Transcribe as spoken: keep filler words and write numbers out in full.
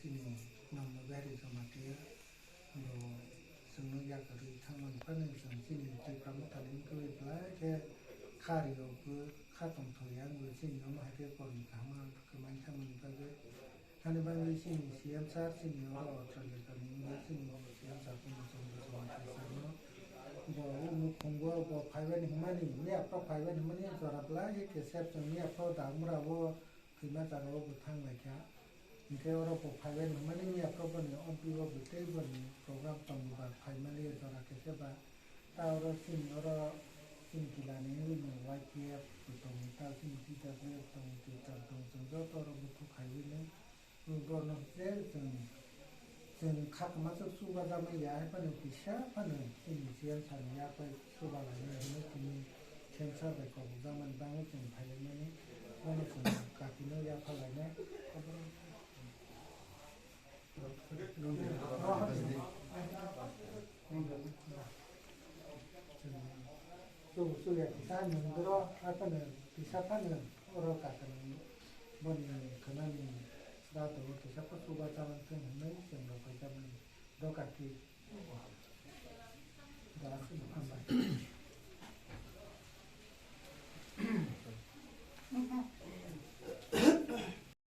Chini Nanda Bihari Jamatia bo chwngno yakarwi thangmani phano chwng chini Tipra Mothani wngwi belai khe kha rio bo kha tongthok ya wngwi chini omo hai khe kormo kaham kwmai thangmani bagwi. Hani bagwi chini C M sir chini oro Australia ni wngwi chini C M sir Purna Chandra Jamatia sir no bo o nukhungo bo phaibani hwnmani miya phro phaibani hwnmani jora belai khe kesep chwng miya phro Damura bo Khima jaga o bo thang lai kha. Hinkhe oro bo phaibai hwnmani miya phro boni O B O bo tei boni program tong ba phaimani jora khe se ba. Ta oro chini oro chini kila ni Y P F bo tongo, ta chini T W F tongo, T W F tongo, chwng joto oro buthuk khaiwi nw bono je chwng Chwng kha kwmajak chubajakmani ya, hai phano kisa phano chini C M sir ni yak bai chubalainai hwnwi tini C M sir bai kobokjakmani bagwi chwng phailaimani, bono chwng katino yaphalainai. Chwng chubu chuya kisa nwng boro, hai phano kisa phano oro kaisa boni khwnani da tongo, kisa phano chubajakmani thung hwnwi chwng rwbaijak mani. Doka ki.